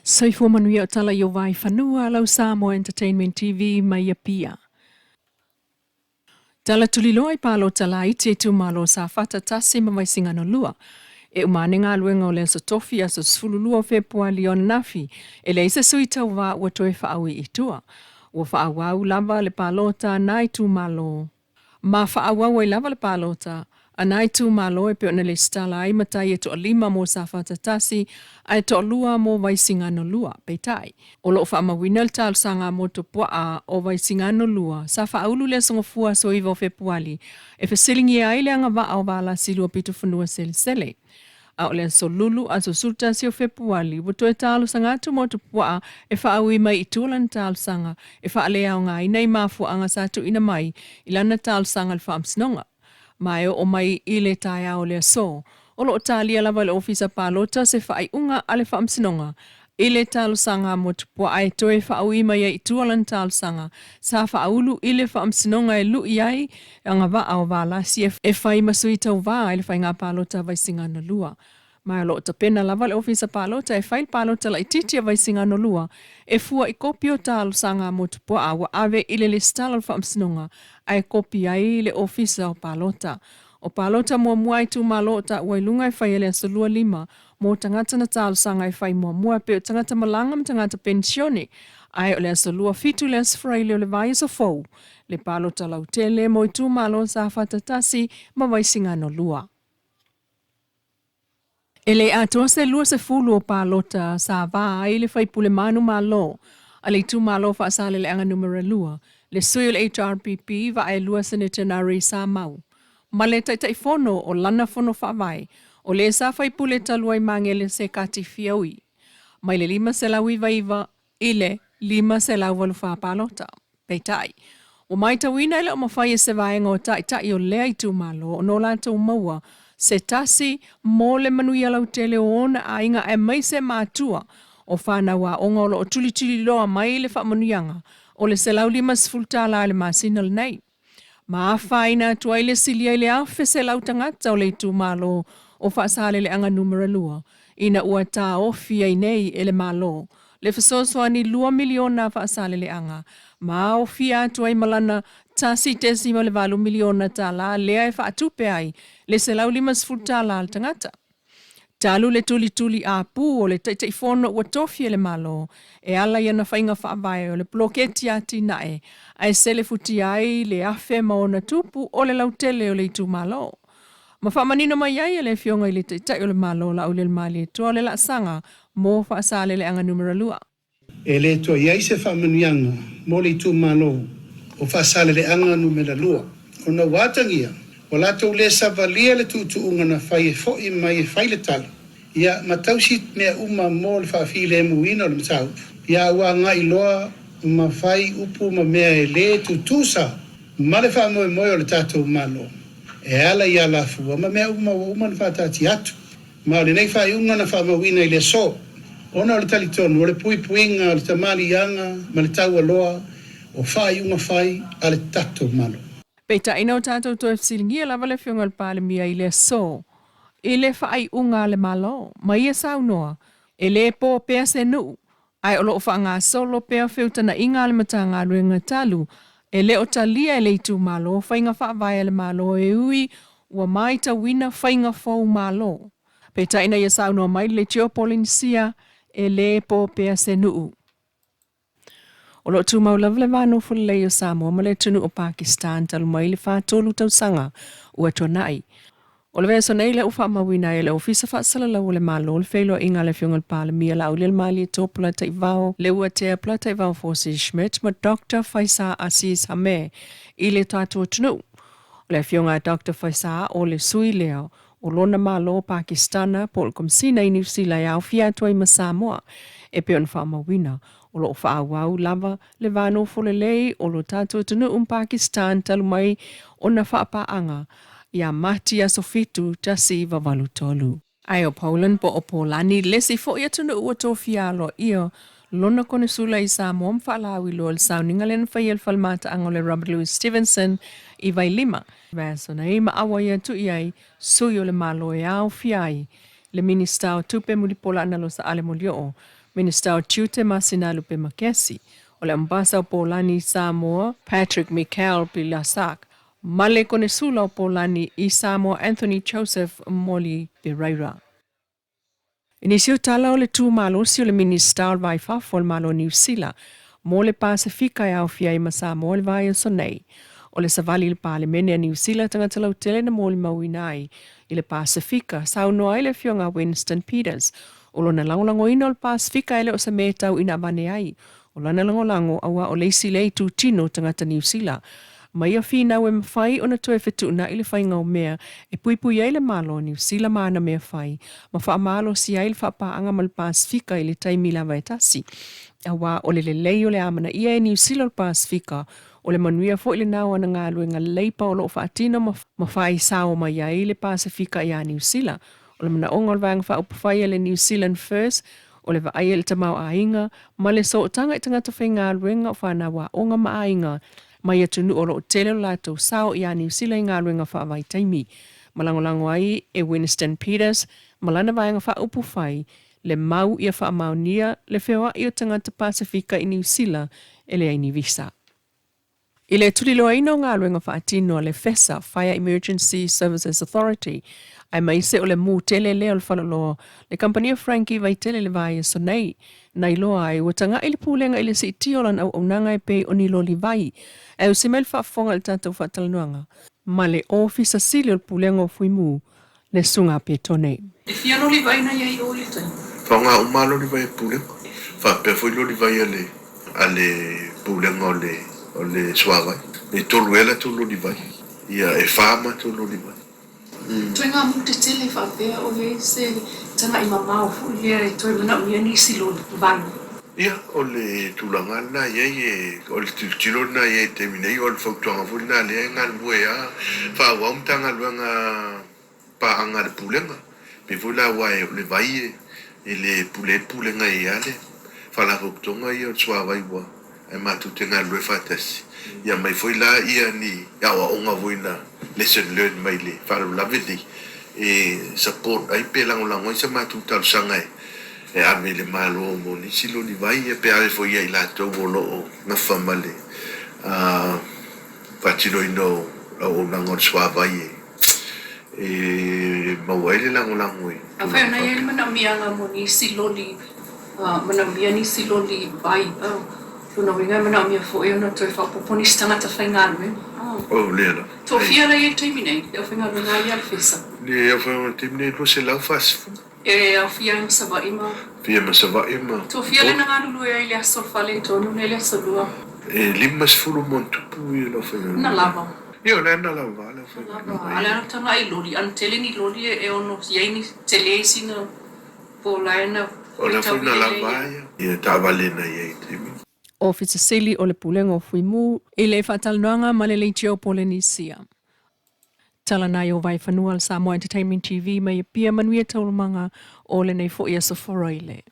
Soifua manuia o tala i o Vaifanua, lau Samoa Entertainment TV mai Apia. Tala tuliloa i palota laiti a itumalo o Safata 1 ma Vaisigano 2. E uma ane galuega o le Aso Tofi aso 12 o Fepuali o ananafi, e leai se sui tauva ua toe faaui i tua. Ua faaauau lava le palota a na itumalo. Ma faaauau ai lava le palota a na itumalo e pei ona lesitala ai matai e toalima mo Safata 1 ae toalua mo Vaisigano 2. Peitai, o lo o faamauina le talosaga a Motupuaa o Vaisigano 2 sa faaulu i le Aso Gafua aso 9 o Fepuali e fesiligia ai le agavaa o Valasi Luapitofanua Selesele. A o le aso Lulu, aso 11 o Fepuali, ua toe talosaga atu Motupuaa e faaui mai i tua lana talosaga e faaleaogaina i mafuaaga sa tuuina mai i lana talosaga i le Faamasinoga. Ma e oo mai i le taeao o le aso, o lo o talia lava e le Ofisa Palota se faaiuga a le Faamasinoga i le talosaga a Motupuaa e toe faaui mai ai i tua lana talosaga sa faaulu i le Faamasinoga e lui ai agavaa o Valasi e fai ma sui tauva i le faiga palota a Vaisigano 2. Ma o lo o tapena lava le Ofisa Palota e fai le palota laitiiti a Vaisigano 2 e fua i kopi o talosaga a Motupuaa ua ave i le lesitala o le Faamasinoga ae kopi ai le Ofisa o Palota. O palota muamua a itumalo o taua i luga e fai e le aso 25 mo tagata na talosaga e fai muamua e pei o tagata malaga ma tagata penisione, ae o le aso 27 le aso Faraile o le vaiaso fou le palota lautele mo itumalo Safata 1 ma Vaisigano 2. E le atoa se 20 o palota sa va ai le faipule manumalo a le itumalo Faasaleleaga Numera 2, le sui o le HRPP Vaaelua Senator Nari Samau, ma le Taitaifono o lana Fono Faavae, o le sa faipule talu ai Magele Sekati Fiaui, mai le 599 i le 584 palota. Peitai, ua matauina e le o mafai e se vaega o taitai o lea itumalo ona o latou maua se tasi mo le manuia lautele o ona aiga aemaise matua o fanau aoga o lo o tulituliloa mai le faamanuiaga o le $150 i le masina lenei. Ma afaina atu ai le silia i le 1,100 tagata o le itumalo o Faasaleleaga Numera 2 ina ua taofi ai nei e le Malo le fesoasoani $2 miliona a Faasaleleaga ma aofia atu ai ma lana $1.8 miliona lea e faatupe ai le $150 a le tagata. Talu le tulituli apū o le Taitaifono ua tofi e le Malo e ala i ana faiga faavae o le poloketi atinae ae selefutia ai le 1,000+ o le lautele o le itumalo. Ma faamanino mai ai e le Afioga i le Taitai o le Malo Laaulialemalietoa le laasaga mo Faasaleleaga Numera 2. E le toe i ai se faamanuiaga mo le itumalo o Faasaleleaga Numera 2, ona ua atagia ua latou le savalia le tuutuuga na fai e fo'i mai e fai le tala, ia, ma tausi mea uma mo le faafilemuina o le mataupu, ia, a ua agai loa ma fai upu ma mea e le tutusa ma le faamoemoe o le tatou Malo e ala i alafua ma mea uma ua uma ona faataatia atu. Ma o lenei faaiuga na faamauina i le aso, ona o le talitonu o le puipuiga o le tamaliiaga ma le taualoa o faaiuga fai a le tatou Malo. Peitai na o tatou toe fesiligia lava le Afioga i le Palemia i le aso i le faaiuga a le Malo, ma ia saunoa, e le po pea se nuu, ae o lo o faagasolo pea feutana'iga a le Matagaluega talu e le o talia e le itumalo faiga faavae a le Malo e ui ua maitauina faiga fou Malo. Peitai ina ia saunoa mai le Leitio Polenisia e le po pea se nuu. O lo o tumau lava le va nofo lelei o Samoa ma le atunuu o Pakistan talu mai le 43 tausaga ua tuanai. O le vaiaso nei lea ua faamauina ai e le Ofisa Faasalalau o le Malo le feiloaiga a le Afioga i le Palemia Laaulialemalietoa Polataivao Leuatea Polataivao Fosi Schmidt ma Doctor Faisal Aziz Hameh i le tatou atunuu. O le Afioga a Doctor Faisal o le sui lea o lona Malo o Pakistana po o le Komesina i Niu Sila e aofia atu ai ma Samoa e pei ona faamauina o lo o faaauau lava le va nofo lelei o lo tatou atunuu ma Pakistan talu mai ona faapaaga ia Mati aso 7 1983. Ae o Poland po o Polani le isi foi atunuu ua tofia aloaia lona konesula i Samoa ma faalauiloa le sauniga lea na faia e le fale mataaga o le Robert Louis Stevenson i Vailima. Vaiaso nei ma auai atu i ai sui o le Malo e aofia ai le Minisita o Tupe Mulipola Analosa Ale Molioo, Minisita o Tiute Masina Lupe Makesi, o le Ambasa o Polani i Samoa, Patrick Michael Pilasak, ma le Konesula o Polani i Samoa Anthony Joseph Moli Pereira. I nisi o tala o le tu malosi o le Minisita o le Va i Fafo o le Malo o Niu Sila mo le Pasefika e aofia ai ma Samoa i le vaiaso nei, o le savali i le Palemene a Niu Sila tagata lautele na molimauina ai i le Pasefika, saunoa ai le Afioga a Winston Peters, o lona lagolagoina o le Pasefika e le o se mea e tau ina avane ai o lana lagolago auā o le isi lea itutino tagata Niu Sila ma ia finau e mafai ona toe fetuunai le faiga o mea e puipui ai le Malo o Niu Sila ma ana mea fai ma faamalosia ai le faapaaga ma le Pasefika i le taimi lava e tasi auā o le lelei o le amanaia e Niu Sila o le Pasefika o le manuia foi lena o ana galuega leipa o lo o faatino ma fai sao mai ai le Pasefika iā Niu Sila. O le manaoga o le Vaega Faaupufai a le New Zealand First o le vaaia i le tamaoaiga ma le sootaga i tagata faigaluega o fanau aoga ma aiga mai atunuu o lo o tele lo latou sao iā Niu Sila i galuega faavaitaimi. Ma lagolago ai e Winston Peters ma lana Vaega Faaupufai le mau ia faamaonia le feoai o tagata Pasefika i Niu Sila e leai ni visa. I le tuliloaina o galuega faatino a le FESA, Fire Emergency Services Authority, aemaise o le mū tele lea o le faleoloa le kamupani o Frankie Vaitele i le vaiaso nei, na iloa ai ua taga'i le Pulega i le siitia o lana auaunaga e pei o ni loli vai. Ae usi mai le faafofoga i le tatou faatalanoaga ma le Ofisa Sili o le Pulega o Fuimu, le Susuga a Petone. E fia loli vai na iai o i le taimi? Faoga uma loli vai a Pulega. Faapea foi loli vai a le a le Pulega o le o le Suavai. E tolu ea latou loli vai. Ia e fa matou loli vai. Toe ngā mute tele faapea o iai se taga'i mamao foi lea e toe manaomia nisi loli vai. Ia, o le tulaga lena e i ai e, o le tilotilo lena e i ai i le taimi nei, o le fautuaga foi lena lea e galulue a faaauau Matagaluega paaga a le Pulega. Pei foi la aua o le vai e le pule ai le Pulega e i ai lava le Faalapotopotoga ia o le Suavai ua ae matou te galulue faatasi. Ia aumai foi la ia ni aoaoga foi na lesson learned mai le faalavelave lenei e support ai pe lagolago ai sa matou talosaga e e ave i le Malo mo nisi loli vai ia pe ave foi ia i latou o lo o gafa ma le faatinoina o auaunaga o le suavai e maua ai le lagolago i Afai ona i ai le manaomiaga mo nisi loli, manaomia nisi loli vai, lona uiga e manaomia foi ona toe faaopoopo nisi tagata faigaluega. Oh, lea lava. Toafia la i ai i le taimi nei, le aufaigaluega ai a le FESA? Le aufaigaluega i le taimi nei, 240. E aofia ai ma Savaii ma. Fia ma Savaii ma. Toafia le na galulue ai i le aso fale tonu nei le aso lua. E 50 ma ona tupu ia lau faigaluega. Na lava. Ia o lea na lava lau faigaluega. Na lava. A le ana tagai loli, ana tele ni loli e ono i ai ni tele isi na po lae na. O lea foi na lava ia. Ia taavale na i ai i taimi. Ofisa Sili o le Pulega o Fuimu i le faatalanoaga ma le Leitio Polenisia. Tala nai o Vaifanua le Samoa Entertainment TV mai Apia manuia taualumaga o lenei foi aso foroile.